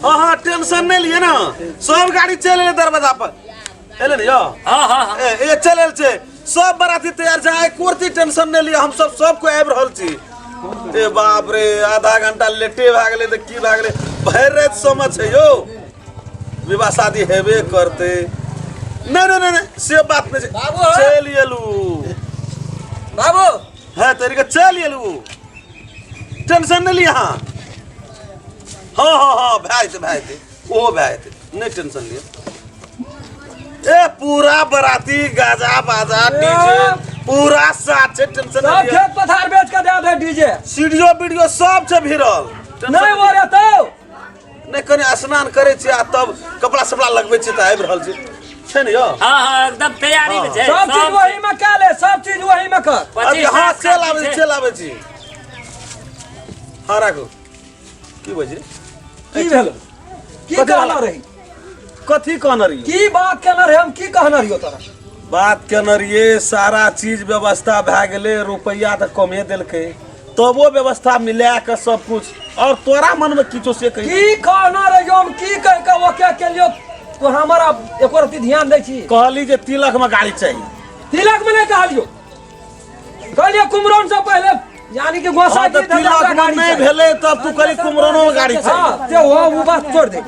हाँ हाँ टेंशन नहीं लिए ना सब गाड़ी चल एलै दरवाजा पर एलै ने यौ हाँ हाँ हाँ ए ए चल एल छै सब बराती तैयार छै आइ कोरती टेंशन नहीं लिए हम सब सब कोई आबि रहल छी ए बाप रे आधा घंटा लेटे भए गेलै तऽ की भए गेलै भरि राति समय छै यौ विवाह शादी हेबे करतै नहि नहि नहि नहि, से बात नहि छै बाबू, हँ। चलि एलू बाबू है तरीके चलि एलू टेंशन नहि लिअ अहाँ हाँ हाँ हाँ भए जेतै भए जेतै ओहो भए जेतै नहि टेंशन लिअ ए पूरा बराती गाजा बाजा डीजे पूरा साथ छै टेंशन सब नहि लिअ खेत पथार बेच के दे दे डीजे सीढ़ियो वीडियो सब छै भिड़ल टेंशन नहीं नहि वो रहतो नहि कनि स्नान करै छी आ तब कपड़ा सपड़ा लगबै छी तऽ आबि रहल छी छै ने यौ हाँ हाँ एकदम तैयारी में छै सब चीज वही में कह ले सब चीज वही में कर अभी 25 हाँ लाख चल आबै छी छै। चल आबै छी हाँ राखू की बजे की भेल की कथी कहना वाला? रही कथी कहने रहियै की बात कहना रही हम की कहना रहियो तोरा बात केने रहियै सारा चीज व्यवस्था भए गेलै रुपैआ तऽ कमे देलकै तबो व्यवस्था मिला कऽ सब कुछ और तोरा मनमे किछो से कही की कहना रहियो हम की कह के ओके के लियो तो हमारा एको रत्ती ध्यान दै छी कहली जे तिलक में गाड़ी चाहिए तिलक में नहीं कहलियो कहलियो कुमरन से पहले यानी कि गोसा हाँ, तऽ की धंधा तिलक में गाड़ी नहीं चाही। भेलै तब तू कहली कुमरनो में गाड़ी चाहिए हाँ ते वो वो बात छोड़ दे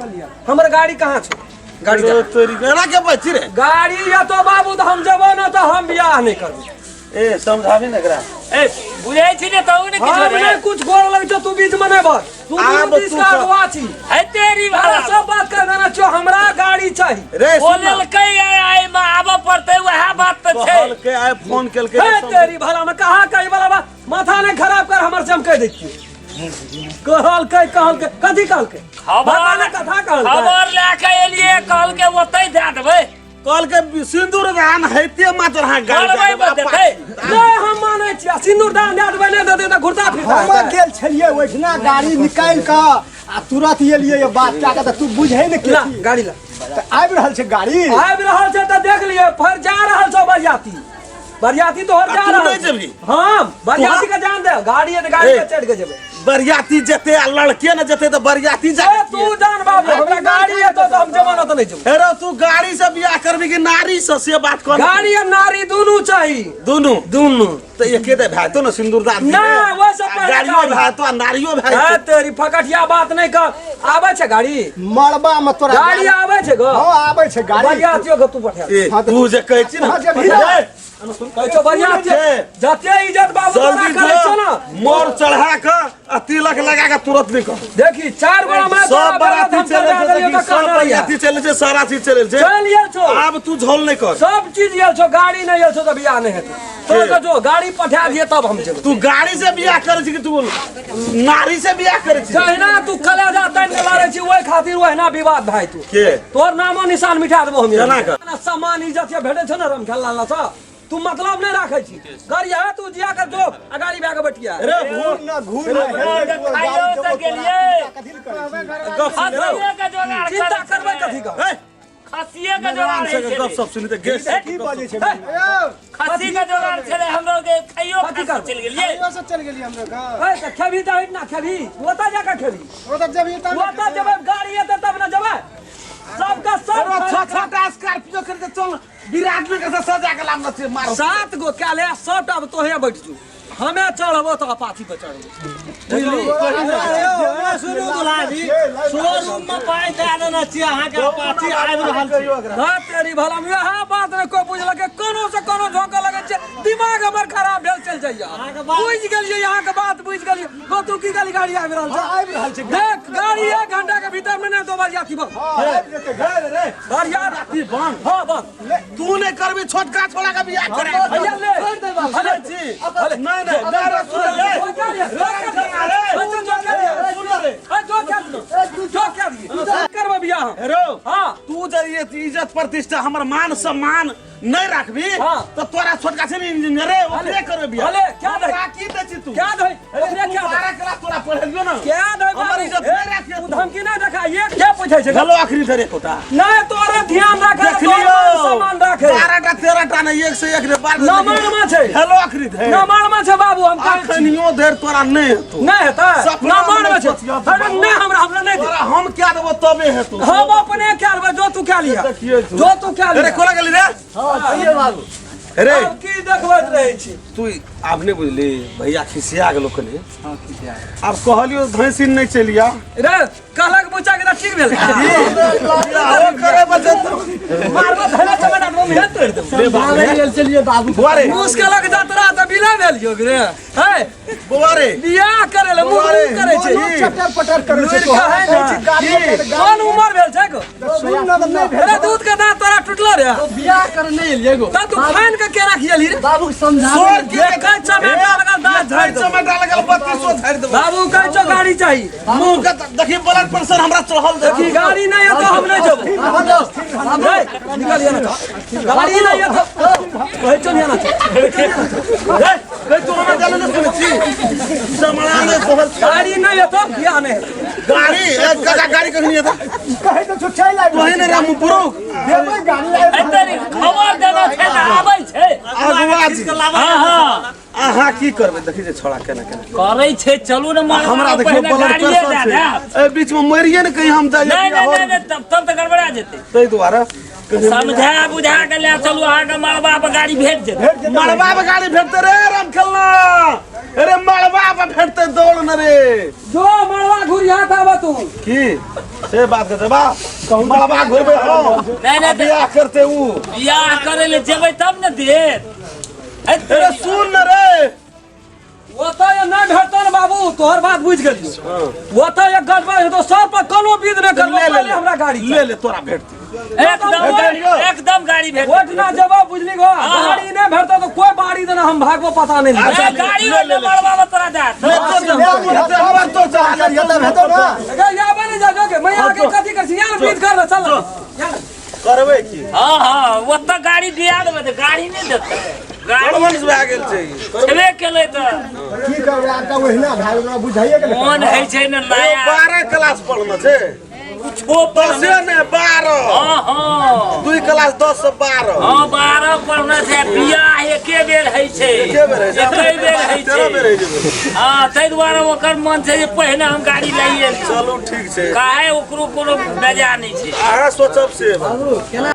हमर गाड़ी कहाँ छो गाड़ी रे दे। तोरी एना के बची रे गाड़ी या तो बाबू तो हम जबो ना तो हम बियाह नहीं करबो ए समझाबी ने एकरा ए बुझै छी ने तहु ने किछु हम रे नहीं कुछ गोर लग तू बीच में नहीं बस तू आब दूर दिस तू का अगुआ छी है तेरी तारा भाला सब बात कर देना छो हमरा गाड़ी चाहिए रे सुन ना। बोललकै आइ मे आबऽ पड़तै वएह बात तऽ छै कहलकै आइ फोन केलकै हे तेरी भला में कहा कही वाला बात माथा नहीं खराब कर हमर से हम कह दै छियो कहलकै कहलकै कथी कहलकै खबर भगवानक कथा कहलकै खबर लए के एलियै कहलकै ओतै दए देबै कहलकै सिंदूर दान हेते मात्र अहाँ गाड़ी मरबै दए देबै, मे देतै नहि हम मानै छियै सिंदूर दान दए देबै नहि देतै तऽ घुरता फिरता हम हेतै। गेल छलियै ओहिठिना गाड़ी निकालि कऽ आ तुरंत एलियै ये बात कए कऽ तऽ तू बुझै ने के ला छी। गाड़ी ला तऽ आबि रहल छै गाड़ी आबि रहल छै तऽ देख लियै फेर जा रहल छौ बरियाती बरियाती तोहर आ जा तू रहल नहि जेबही? हम बरियाती के जान दे गाड़ी है तऽ गाड़ी ए। पे चढ़ के जेबै बरियाती जेते आ लड़के ने जेते तऽ बरियाती जा ए तू जान बाबू हमरा गाड़ी है तो हम जमानत नहीं जेबै हेरो तू गाड़ी से बियाह करबी कि नारी से से बात कर गाड़ी आ नारी दुनू चाही दुनू दुनू तऽ एके दे भाय तो ने सिंदूरदान ना, वो सब पहले गाड़ियो गाड़ी। भाय तो आ नारियो भाय है तेरी फकटिया बात नहीं कर आबै छै गाड़ी मड़बा में तोरा गाड़ी आबै छै गो हँ आबै छै गाड़ी बरियातियो के तू पठा ए हाँ, तऽ- तू जे कहै छी ने हाँ, जे भीड़ा। ए, कहै छौ बरियाती ए। जते इज्जत बाबू तोरा जल्दी करै छौ जो ना मोर चढ़ा के आ तिलक लगा के तुरंत निकल देखी चार गोड़ा मैं सब बराती चले छै देखी, सब बरियाती चले छै सारा चीज चले छै चल गेल छौ आब तू झोल नहीं कर सब चीज गेल छौ गाड़ी नहीं गेल छौ तऽ बियाह नहीं हेतै तोर के जो गाड़ी पठा दिए तब हम जेबै तू गाड़ी से बियाह करे छी कि तू नारी से बियाह करे छी जहिना तू कलेजा तानि के लड़ै छी ओहि खातिर ओहिना विवाद भाई तू के तोर नामो निशान मिटा देबो हम केना के? ना सम्मान इज्जत के भेटै छौ ने रमखेला सँ तू मतलब नहीं राखै छी गाड़ी है तू जिया के जो आ गाड़ी भए के बैठिया रे भूल घूर न घूर न हेतै तोर खाइयो गाड़ी तऽ देबो तोरा, गेलियै। चिन्ता कथी लए करै छी? गप सुन रे खसिए के जोगाड़ चिंता करै करबै छलै। कथी के ए खसिए के जोगाड़ से होइ गप छलै। सब सुनी त गेस की बजै छै खस्सी के जोगाड़ छलै हमरो के खाइयो कथी खस्सी करबै? चलि गेलियै से चल गेलियै हम लोग ए तऽ खेबही तऽ ना खेबही ओतऽ जाके खेबही ओतऽ जेबही तब ओतऽ जेबै गाड़ी एतै तब ने जेबै सबके सब छह छह टा स्कॉर्पियो खरीद चल विराटनगर से सजा के लामना छै मारो सात गो कए ले सबटा तोहे बैठ जो हमे चढ़बो तऽ अपाची पर चढ़बो बुझली सुनू दुलाजी शोरूम में पाइ दए देने छियै अहाँके अपाची आबि रहल छै हाँ तेरी भला में इएह बात नहीं कोई बुझलक कोनो से कोनो झोंका लगै छै दिमाग हमर खराब भेल चलि जाइए बुझि गेलियै अहाँके बात बुझि गेलियै गो तू की गाड़ी गाड़ी आबि रहल छै आबि रहल छै देख गाड़ी एक घंटा के भीतर में नहीं दो बरियाती बन हँ, आबि जेतै रे रे बरियाती बन हाँ बन तू नहीं करबी छोटका छोड़ा के बियाह करे भैया ले अरे छी नहीं नहीं नहीं रे सुन रे हेरो तू जे ये इज्जत प्रतिष्ठा हमर मान सम्मान नहीं राखबी हाँ। तो तोरा छोटका छै ने इंजीनियर रे ओकरे करबे बियाह अरे, क्या दे? हमरा की दै छी तू क्या दे ओकरे तू क्या दे 12 क्लास तोरा पढ़ेलियो ना क्या दे हमर इज्जत नहीं राखिए तू तू। धमकी नहीं देखा ये क्या पूछे छै हेलो आखिरी धरे कोटा नहीं तोरे ध्यान रखे देख तोर लियो मान सम्मान रखे 12 टा 13 टा नहीं एक से एक रे बार नमन में छै हेलो आखिरी धरे नमन में छै बाबू हम कहै छी अखनियो धरि तोरा नहीं हेतौ नहीं हेतै सपना नमन में में छै सोचियौ तू अरे नहीं हमरा हमरा नहीं दे तोरा हम क्या खिया देबो तबे हेतौ। हम अपने खा लेबै, जो तू खा लिहा, देखिए तू। जो तू खा अरे लिहा। कोना गेली रे? बाबू अरे आब की देखबैत रहै छी? तू आब नहि बुझली, भैया खिसिया गेलो कनि। आब कहलियो भैंसी नहि चलिया रे, कहलक बुच्चा के तऽ ठीक भेल। बियाहो करे बचत मारबो धैला चमेटा देबो, मुँहे तोड़ि देबो। समझाबै लेल चलिए बाबू। बुआ रे। मुस कहलक जतरा तऽ बिला भेल यो रे। हे बुआ रे, बियाह करे ले मुँह मुँह करे छै। की? चटर पटर करै छै। लुरि कहै ने। कहै छै गाड़ी की? कोन उमर भेल छै गो? सुन न तऽ नहि भेल। अरे दूध के दाँत तोरा टूटलो रे? बियाह करे नहि एलियै गो। तऽ तू फाइन के केरा खियलही रे? बाबू के समझा सोर के देखै चमेटा लगल दाँत झाड़ि देबो। चमेटा लगल 3200 झाड़ि देबो। बाबू कहै छौ गाड़ी चाही। मुँह के देखी ब्लड प्रेशर हमरा चढ़ल। देखी गाड़ी नहीं है तो हम नहीं जेबो। रे, निकल यहाँ ना, गाड़ी नहीं है तो कहै छौ यहाँ ना। रे रे, तू हमरा जाने नहि सुनै छी जमाना नहि तोहर। गाड़ी नहीं है तो बियाह नहीं है। गाड़ी ए काका, गाड़ी कखनी एता? कहै तऽ छौ चलि आबि। तोही ने रे मुपुरुक। देबै गाड़ी आबि। एते खबर देना छै तऽ आबै छै। अगुआ जी। हँ हँ। अहाँ की करबै? देखी जे छोड़ा केना केना करै छै, चलू ने मारवा। हमरा देखियौ पहिने ब्लड गाड़िए प्रेशर दए छै। देब। एहि बीच मे मरिए ने कहीं हम जाइए। नहि नहि नहि नहि, तब तब तऽ गड़बड़ा जेतै। ताहि दुआरे कहीं समझा बुझा के ले चलू, अहाँके मड़बा पर गाड़ी भेट जेतै। मड़बा पर गाड़ी भेटतै रे राम खेलना? अरे मड़बा पर भेटतै, दौड़ न रे। जो मड़वा घुरी हाथ आबा तू। की से बात करते बा? मड़बा घुरबै हम। नहि नहि, बियाह करते ऊ। बियाह करै ले जेबै तब ने देत। अरे सुन न रे। ओतऽ ये नहि भेटतौ ने बाबू, तोहर बात बुझि गेलियौ। ओतऽ एक गड़बड़ हेतौ, सर पर कोनो विध नहि करबो। ले ले। पहिले हमरा गाड़ी ले ले, तोरा भेटतै। एकदम एकदम गाड़ी भेट ओठना जेबो, बुझली गो? गाड़ी नहि भेटतौ तऽ कोइ बाड़ी देना, हम भागबो पता नहि। अच्छा, गाड़ी ले, ले, ले। मड़बा में तोरा देत। ले तो जा, हमर तो जा। करियै तऽ हेतौ ने? गे, आबै नहि जा जो गे, मैं आके कथी करै छी? यहाँ विध कर ले, चल यहाँ। करबै की? हँ हँ, ओतऽ गाड़ी दिया देबै तऽ गाड़ी नहि देतै गाड़ी। गड़बड़ भए गेल छै। छेबे केलै तऽ। की करबै आब तऽ ओहिना भए गेल, ओकरा बुझाइए गेलै। मोन होइ छै ने नया। 12 क्लास पढ़ने छै। कुछो दसे ने 12। हँ हँ। दुई क्लास 10 से 12। हँ, 12 पढ़ने छै। बियाह एके बेर होइ छै। एके बेर होइ छै। एके बेर होइ 13 बेर छै। होइ छै। हँ, ताहि दुआरे ओकर मन छै जे पहिने हम गाड़ी लइए ली। चलू ठीक छै। काहे ओकरो कोनो बेजा नहि छै। अहाँ सोचब से। बाबू केना